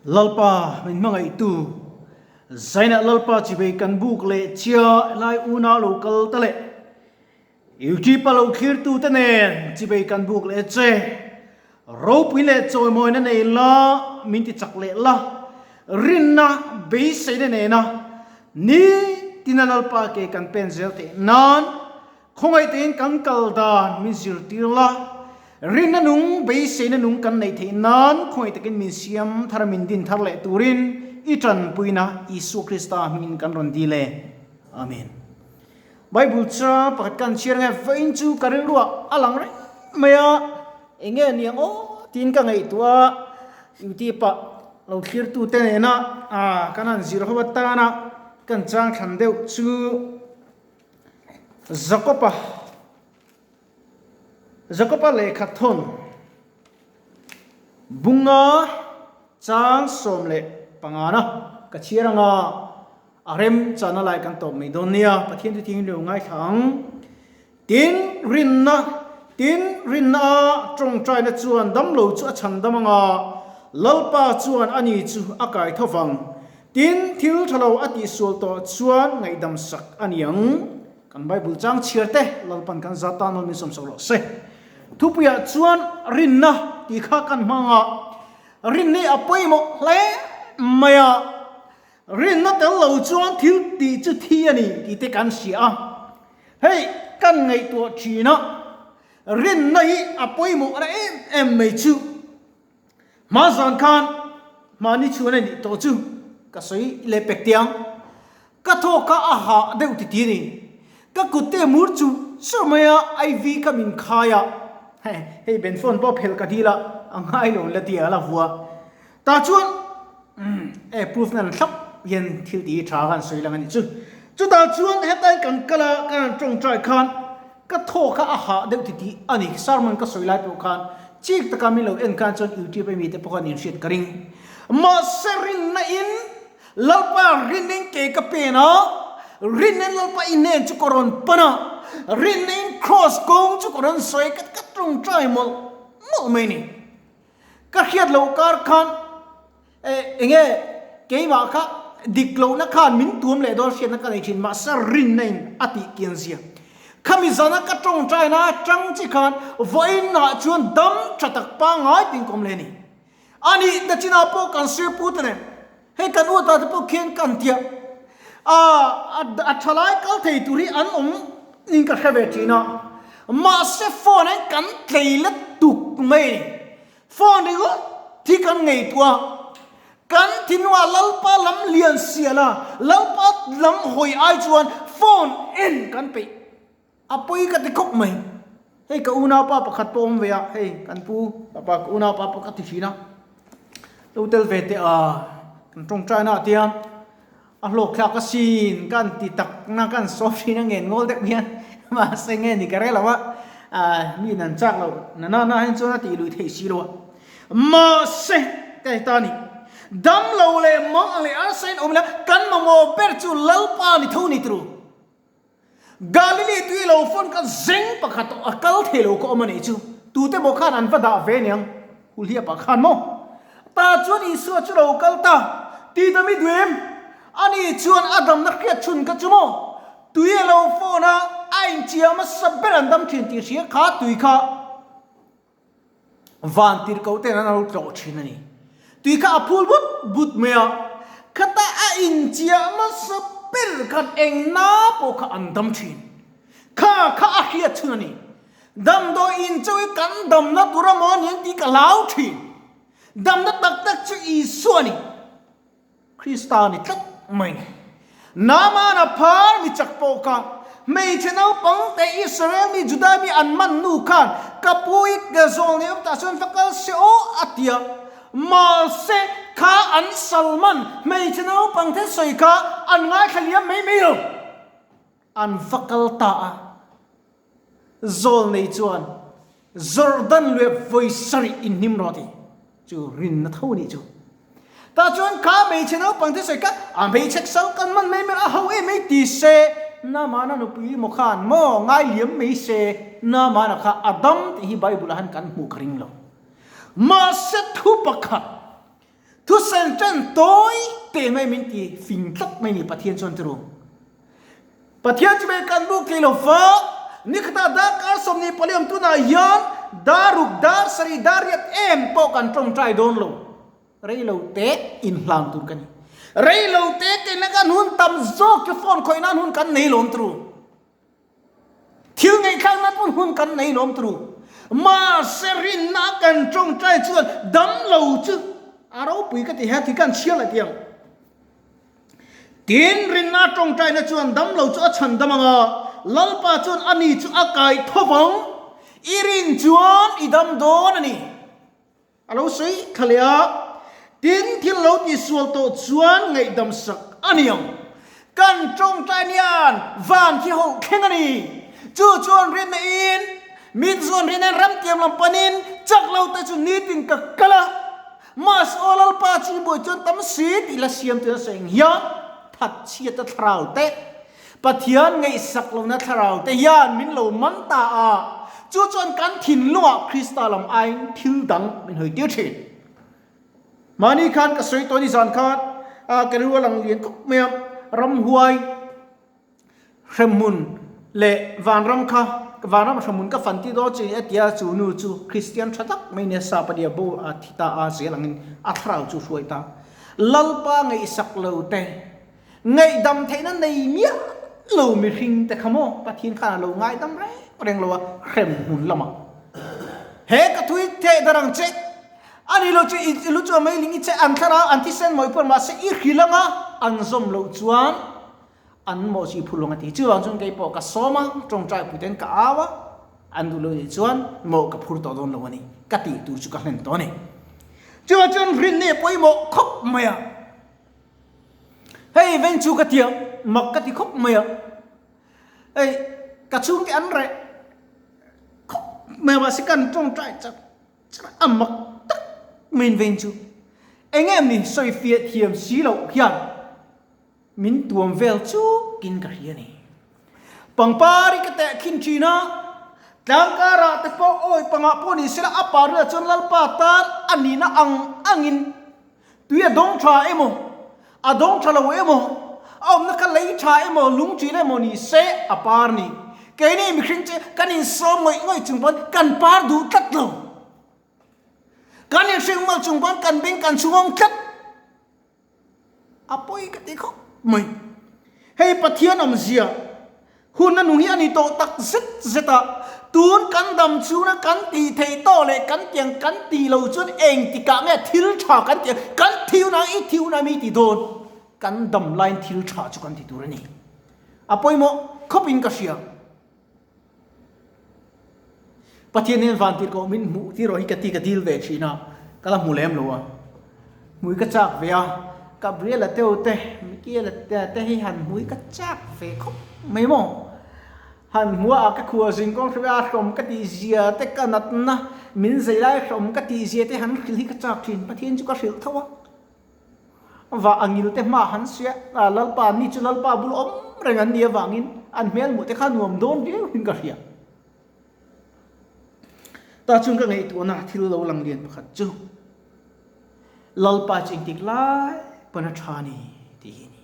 Lalpa min hmangaihtu Zainah Lalpa chivei kan buk leh chia lai unau lo kal ta leh YouTube a lo thlirtute nen chivei kan buk leh che. Ropui leh chawimawina nei la, min ti chak leh la, rinna beiseina nena nitina Lalpa ke kan pen zel theih nan khawngaih tein kan kal dan min zirtir la, rinna nung beiseina nung kan neih theih nan khawngaih takin min siam thar min din thar leh turin i tanpuina Isua Krista hmingin kan rawn dil e. Amen. Bible cha pakhat kan chhiar nge vawiin chu ka rilruah a lang reng mai a, eng nge niang aw tiin ka ngaihtuah a, YouTube ah lo thlir tu te nena ah kan han zir ho atana kan chang thlan deuh chu Jakob-a Jakob-a lehkha thawn bunga chang 15 na ka chhiar anga. A rem chana lai kan tawp mai dawn nia, Pathian chu thing lo ngaithla ang. Tin, rinna, tin, rinna a tawngtaina chuan damlo chu a chhan dam anga, Lalpa chuan ani chu a kai tho vang. Tin, thil tha lo a tihsual tawh chuan ngaihdam sak a ni ang. Kan Bible chang chhiar te, Lalpan kan zat tan nawn min sawmsak rawh se. Thupuiah chuan rinna tih kha kan hmang a, rinna hi a pawimawh hle mai a. Rinna tel lo chuan thil tih chu thi a ni tih te kan hria a. Hei kan ngaihtuah thin a, rinna hi a pawimawh na em em mai chu. Hma zan khan mahni chhuan a nih tawh chu ka sawi leh pek teh ang. Ka thawk kha a hah deuh ti ti a ni. Ka kut te mur chu chu mai a, IV ka min khai a. Hei ben phone pawh phelh ka dil a, a ngai lo la ti a la vua. Tah chuan e proof nan thlap hian thil tih hi tha khan sawi lang a nih chu. Chutah chuan hetlai kan kal a, kan han tawngtai khan ka thaw kha a hah deuh ti tih a ni. Sermon ka sawi lai pawh khan chik taka min lo en khan chuan YouTube a mite pawh khan inhriat ka ring. Mahse rinna in Lalpa rinna in ke ka pen a, rinna in Lalpa inen chu ka rawn pan a, rinna in cross kawng chu ka rawn sawi ka tawngtai mawlh mawlh mai a ni. Ka hriat loh kar khan eh enge keimah kha dik lohna khan min tuam leh dawn hriatna ka nei thin mahse rinna in a tih kian zia. Khami zana ka tawngtaina atang chi khan vawiin ah chuan dam tha tak pangngai tin ka awm leh a ni. A nih na chinah pawh kan sir pu te nen hei kan u ta te pawh khian kan tia a a thalai kal thei tur hi an awm in ka hre ve thin a mahse phone ah hian kan tlei let tuk mai a ni phone ringawt hi kan ngaihtuah a kan thinua Lalpa lam lian sial a Lalpa lam hawi ai chuan phone en kan peih. A pawi ka ti khawp mai. Hei ka unaupa pakhat pawh awm ve a, hei kan pu papa ka unaupa pawh ka ti thin a. Lo tel ve teh a, kan tawngtaina ah tiang a hlawk thlak asin kan ti tak na kan sawm thin a ngen ngawl deuh hian mahse nge ni ka rel lo a, mi in an chak loh na na na hian chuan a tih lui theih si lo a. Mahse ka ti ta a ni, dam lo leh mang leh arsa in awm ila kan mamawh ber chu Lalpa ni tho ni turu. Galili tui lo fawn kha zeng pakhat a kal thei lo ka awm a nih chu. Tute maw khan an va dah ve niang? Huliapa khan maw? Ta chuan Isua chu lo kal ta. Ti dam i duh em? Ani chuan a damna hriat chhun kha chu maw? Tui a lo fawn a, a inchiam hmasa ber an dam thin tih hria kha tui kha. Van tirhkoh ten an lo tlawh thin a ni. Tui kha a phul but but mai a, khata a inchiah hmasa ber khan eng na pawh kha an dam thin. Kha kha a hriat chhun a ni. Damdawi in chawi kan damna tur a maw a ni ang tih ka hlau thin. Damna tak tak chu Isua a ni. Krista ni tlat mai ni. Naamana phar mi chak pawh kha hmeichhe naupang te Israel mi Juda mi an man nu khan ka pu i ka zawl nei awm tah chuan va kal se aw a ti a. Mahse kha an salman hmeichhe naupang te sawi kha an ngaithla liam mai mai lo. An va kal ta a. Zawl nei chuan Jordan leh vawi sarih inhnim rawh ti chu rinna tho nih chu. Tah chuan kha hmeichhe naupang te sawi kha a hmeichhe sal kan man mai mai a ho em mai ti se Naamana nupui maw khan maw ngai liam mai se Naamana kha a dam tih hi Bible ah han kan hmuh ka ring lo. Mahse thu pakhat. Thu sentence tawi te mai min ti fing tlat mai ni Pathian chuan turu. Pathian chu mai kan buk thei lo va, nikhatah darkar 24 awm tunah hian dar ruk, dar sarih, dar riat em pawh kan tawngtai dawn lo. Rei lo te inhlan tur ka ni. Rei lo te keina kan hun tam zawk chu phone khawih nan hun kan nei lawm turu. Thil ngaihthlak nan pawn hun kan nei lawm turu. Mahse rinna kan tawngtai chuan dam lo chu a ropui ka ti he ti kan chhiar leh tiang. Tin, rinna tawngtaina chuan dam lo chu a chhan dam ang a, Lalpa chuan ani chu a kai tho vang. I rin chuan i dam dawn a ni. A lo sawi thla leh a, tin thil lo tihsual tawh chuan ngaihdam sak a ni ang. Kan tawngtai nian van khi ho thleng a ni. Chu chuan rinna in, mi te chuan rinna in ramtiam lam panin chak lo te chu nitin ka kal a, Mahse aw Lalpa chi buai chuan tam si tih la siam tuna sawi ang hian thatchhiata thlarau te, Pathian ngaihsak lohna thlarau te hian min lo man ta a, chu chuan kan thinlungah Krista lam aiin thil dang min hawi tir thin. Mahni khan ka sawi tawh ni zan khan ka rilru a lang lian khawp mai a, ramhuai hremhmun leh vanram kha vanram hremhmun ka fan ti dawn chi a tia chu nu chu Kristian tha tak mai nia sap a nia bo a thi ta a zel angin a thlarau chu hruai ta. Lalpa ngaihsak lo te Ngaihdam theihna nei miah lo mihring te kha maw Pathian khan a lo ngaidam reng reng lo a, hrem hmun lamah. He ka thui theh dar ang che, a ni lo chu i lu chu a meiling i che an thlarau an thisen mawih pawh mahse i hrilh anga an zawm loh chuan an mawh chu i phur lo ang a ti. Chuvang chuan kei pawh ka sawm a, tawngtai puiten ka au a, an duh lo nih chuan mawh ka phur tawh dawn lo a ni, ka tih tur chu ka hlen tawh a ni. Chuvang chuan rinni a pawimawh khawp mai a. Hei veng chu ka tia mak ka ti khawp mai a, hei ka chhungte an reh khawp mai a mahse kan tawngtai chak chak a mak tak mai in veng chu eng em ni sawi fiah thiam si loh hian min tuam vel chukin ka hria a ni. Pangpar i ka teh khin thin a, tlangkarah te pawh awi pangah pawh ni sela a parriah chuan Lalpa tan a nihna ang angin Tui a dawng tha emaw, a dawng tha lo emaw, a awmna kha lei tha emaw, lung ṭil emaw ni se a par ni. Keini mihring chu kan insawm ngawih ngawih chung pawn kan par duh tlat lo. Kan inhring mal chung pawn kan beng kan chhungawng tlat. A pawi ka ti khawp mai. Hei Pathian awmzia hun a nung hi a ni tawh tak zet zet a, tun kan dam chhunga kan tih theih tawh leh kan tiang kan tih lo chuan engtikah nge thil tha kan tih ang, kan thi hunah i thi hunah mi ti dawn, kan dam laiin thil tha chu kan ti tur a ni. A pawimawh khawpin ka hria. Pathian hian van tirhkoh min hmuh tir rawh hi ka ti ka dil ve thin a, ka la hmu lem lo a. Hmui ka chak ve a, Gabriela teu te, Mikiela te hi han hmui ka chak ve khawp mai maw. Han hmu a ka khua zing kawng hre a hlawm ka tih zia te ka natna min zei lai hlawm ka tih zia te han hrilh hi ka chak thin, Pathian chu ka hrilh tho a. Va a ngil te hma han sia a Lalpa ni chu Lalpa bul awm reng an nih avangin an hmel hmuh te kha nuam dawn viau in ka hria. Ta chuan ka ngaihtuahna thil lo lang lian pakhat chu Lalpa chu engtik lai pawn a tha ni tih hi a ni.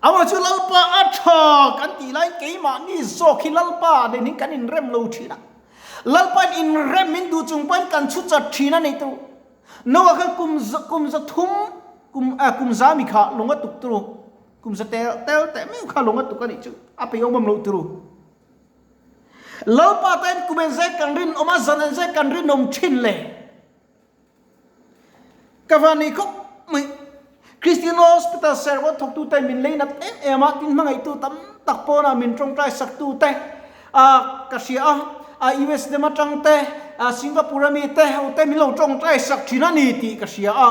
Amah chu Lalpa a tha kan tih laiin keimahni zawk hi Lalpa nen hin kan inrem lo thin a. Lalpain inrem min duh chung pawhin kan chhu chat thin a ni tawh. Noah khan kum kum za thum kum a kum za mi kha lung a tuk turu kum za tel tel teh meuh kha lung a tuk a nih chu a pe awm awm lo turu Lalpa ten kum en zai kan rin awm a zan en zai kan rin awm thin le ka van nei khawp mai Christian Hospital servant thawk tu te min lei nat em em a tin hmangaih tu tam tak pawn ah min tawngtai sak tu te a ka hria a a US lam atang te a Singapore ami te ho te min lo tawngtai sak thin a ni tih ka hria a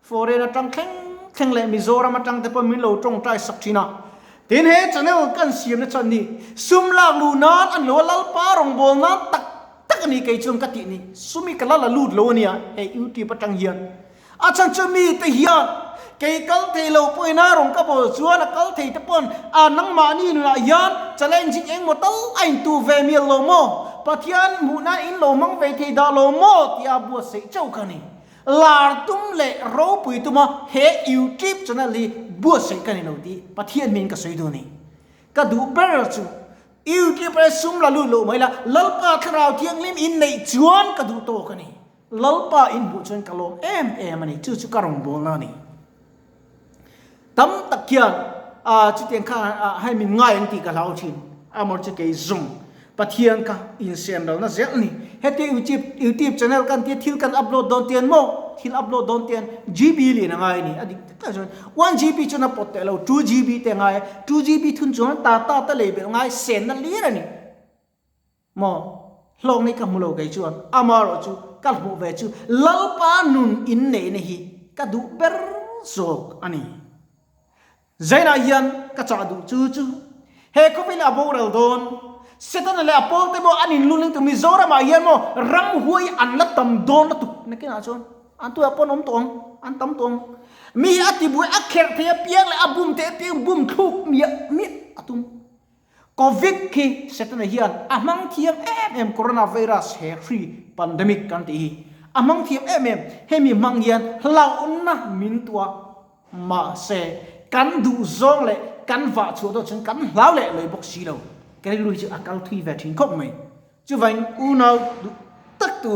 foreign atang thleng thleng leh Mizoram atang te pawh min lo tawngtai sak thin a tin he channel kan siam na chuan ni sum lak luh nan an lo a Lalpa rawngbâwl nan tak tak a ni kei chuan ka tih ni sum hi ka la la lut lo a nia he YouTube atang hian A chhan chu mite hian kei kal thei lo pawhin a rawn ka bawl chuan a kal thei te pawn a nangmahni nunah hian challenging engmaw tal a intu ve mial lo maw? Pathian hmuh nan in lo hmang ve thei dah lo maw? tia buatsaih chauh ka ni. Lar tum leh ropui tuma he YouTube channel hi buatsaih ka ni lo tih Pathian hmingin ka sawi duh a ni. Ka duh ber chu YouTube ah sum la lut loh mai la, Lalpa Thlarau Thianghlim in neih chuan ka duh tawk a ni. Lalpa in hmuh chuan ka lawm em em a ni, chu chu ka rawngbawlna a ni. Tam tak hian ah chutiang kha ah hei min ngai ang tih ka hlau thin, amor chu kei zawng Pathian kha insiam lohna zel a ni. Hetia YouTube YouTube channel kan tia thil kan upload dawn tian maw thil upload dawn tian GB lian a ngai a ni, a dik tak tak chuan 1 GB chuan a pawt teh lo, 2 GB te a ngai a, 2 GB thun chuan tata te lei belh ngai senna lir a ni. Maw? Hlawk nei ka hmu lo kei chuan amarawh chu ka hmuh ve chu Lalpa nun inneihna hi ka duh ber zawk a ni. Zainah hian ka chah duh chu chu he khawvel a boral dawn Setana leh a pawlte maw an inlunling tur Mizoramah hian maw ramhuai an la tam dawn lutuk nakinah chuan an tuiah pawn awm tawh ang an tam tawh ang. Mi hi a tibuai a kherh thei apiang leh a bum thei apiang bum thluk miah miah a tum. Covid khi Setana hian a hmang thiam em em coronavirus he hri pandemic kan tih hi a hmang thiam em em hemi hmang hian hlauhna min tuah mahse kan duh zawng leh kan vah chhuah dawt chuan kan hlau leh lei bawk si lo ka rilru hi chu a kal thui ve thin khawp mai chuvangin unau duh tak tu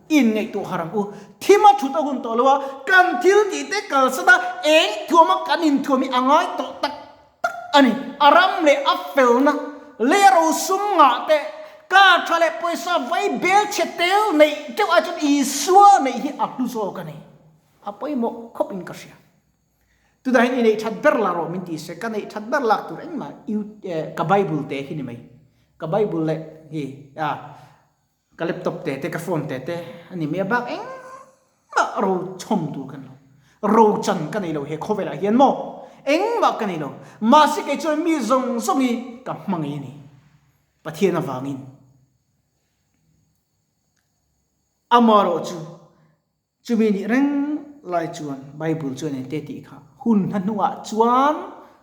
in ngaihtuah har ang u thim a thut a hun tawh lo a kan thil tih te kalsan a eng thuam a kan inthuam hi a ngai tawh tak tak a ni. A ram leh a felna, lei a rosum ngah te, car tha leh pawisa vai bel chhe tel neih teuh ai chuan Isua neih hi a hlu zawk a ni. A pawimawh khawp in ka hria. Tunah hian i neih that ber la rawh min ti se, ka neih that ber lak tur engmah ka Bible te hi ni mai. Ka Bible leh hi a Ka laptop te te, ka phone te te a ni mai a bak engmah ro chhawm tur ka ni lo. Ro chan ka nei lo he khawvelah hian maw engmah ka nei lo. Mahse kei chuan mi zawng zawng hi ka hmangaih a ni. Pathian avangin amaherawh chu Chumi nih reng lai chuan Bible chuan engte tih kha hun hna hnungah chuan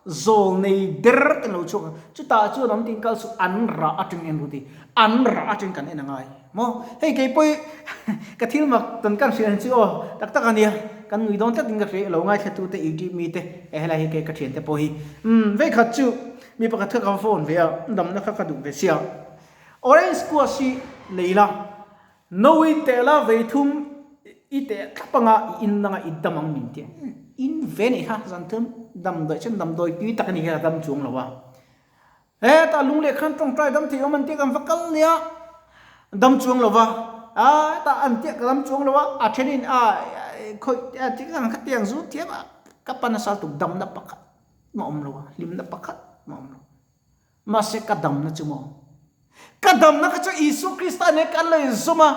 zawl nei der te lo chhuak a, chutah chuan awm tiin kal suh an rah atang en ru ti, an rah atang kan en a ngai maw? Hei kei pawh hi ka thil mak tawn kan hria ang chu aw tak tak a nia, kan nui dawn tlat in ka hria i lo ngaithla te YouTube mi te eh helai hi kei ka thian te pawh hi umm veikhat chu mi pakhat kha ka phone ve a, damna kha ka duh ve sia orange squash hi lei la. No i teh la vei thum i teh thlap anga i in anga i dam ang min ti. In ve nih kha zan thum damdawi chuan damdawi tui tak a ni kha dam chuang lo a. Hetah lung leh khan tawngtai dam thei awm an tia kan va kal nia dam chuang lo va. A hetah an tia ka dam chuang lo a a then in a khawih a ti ang kha tiang zu thiam a ka pa nasa tuk damna pakhat mah awm lo a hlimna pakhat mah awm lo. Mahse ka damna chu maw? Ka damna kha chu Isua Krista nen kan lo inzawm a,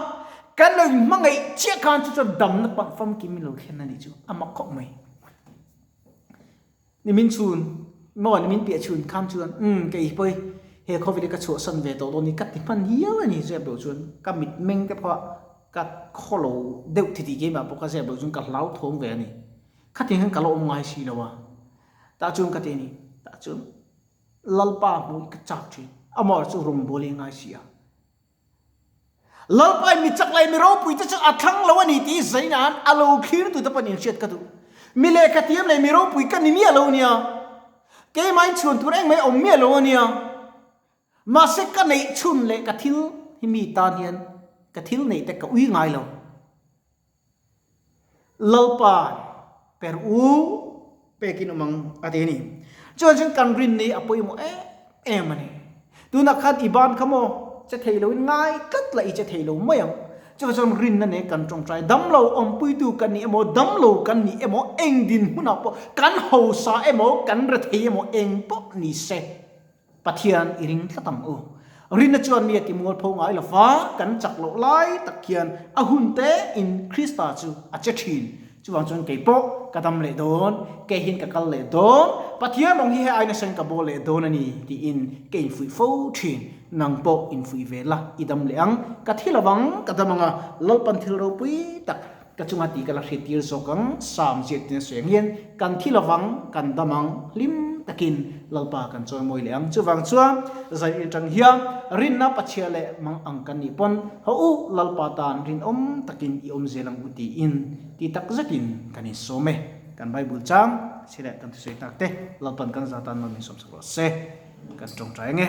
kan lo inhmangaih chiah khan chu chuan damna pang famkim min lo thlen a nih chu a mak khawp mai. Nimin chhun maw nimin piah chhun khan chuan umm kei pawh hi he khawvel hi ka chhuahsan ve tawh dawn ni ka ti hman hial a ni zep loh chuan ka mitmeng te pawh ka khawlo deuh titi keimah pawh ka zep loh chuan ka hlauthawng ve a ni. Khatiang hian ka la awm ngai si lo a, tah chuan ka ti a ni, tah chuan. Lalpa hmuh i ka chak thin. Amah chu rawngbâwl i ngai si a. Lalpa in mi chak leh mi ropui te chu a thlang lo a ni tih zai nan a lo thlir tu te pawh in hriat ka duh. Mi lehkha thiam leh mi ropui ka ni miah lo nia. Keimah in chhuan tur engmah i awm miah lo a nia. Mahse ka neih chhun leh ka thil hi mi tan hian ka thil neih te ka ui ngai lo. Lalpa per u pekin awm ang a ti a ni. Chuan chuan kan rin ni a pawimawh em em a ni. Tunah khan i ban kha maw che thei loin ngai tlat la i che thei lo mai ang. Chuvang chuan rinna nen kan tawngtai damlo awmpuitu kan ni emaw damlo kan ni emaw eng dinhmunah pawh kan hausa emaw kan rethei emaw eng pawh ni se. Pathian i ring tlat ang u. Rinna chuan mi a ti mualpho ngai lo va, kan chak loh lai tak hian a hun te in Krista chu a che thin. Chuvang chuan kei pawh ka dam leh dawn, kei hian ka kal leh dawn, Pathian rawng hi hei aina sawn ka bawl leh dawn a ni tiin ka infuih fo thin. Nang pawh infuih ve la, i dam leh ang, ka thi lo vang, ka dam ang a, Lalpan thil ropui tak ka chunga tih ka la hriattir zawk ang, Sam ziak tina sawi ang hian kan thi lo vang, kan dam ang, hlim. takin Lalpa kan chawimawi leh ang. Chuvang chuan zai atang hian rinna Pachhia leh mang ang kan nih pawn haw u Lalpa tan rinawm takin i awm zel ang u tiin ti tak zetin kan insawm e. Kan Bible chang chhe leh kan thusawi tak te Lalpan kan za tan mal min sawmsak rawh se. Kan tawngtai ang e.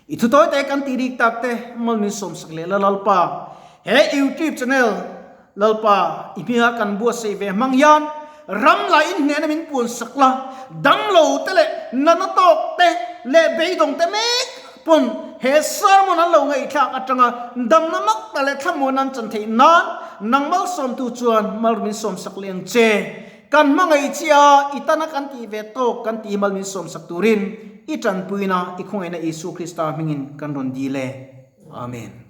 I thutawi te kan tih rik tak te mal min sawmsak leh la Lalpa. He YouTube channel Lalpa i hminga kan buatsaih ve hmang hian ram la in hnehna min puansak la, damlo te leh natna tawk te leh beidawng te mek pawn he sermon an lo ngaihthlak atanga damna mak ta leh thlamuan an chan theih nan nang malsawmtu chuan mal min sawmsak leh ang che. Kan hmangaih chi a, i tana kan tih ve tawk kan tih mal min sawmsak turin i tanpuina i khawngaihna Isua Krista hmingin kan rawn dil e. Amen.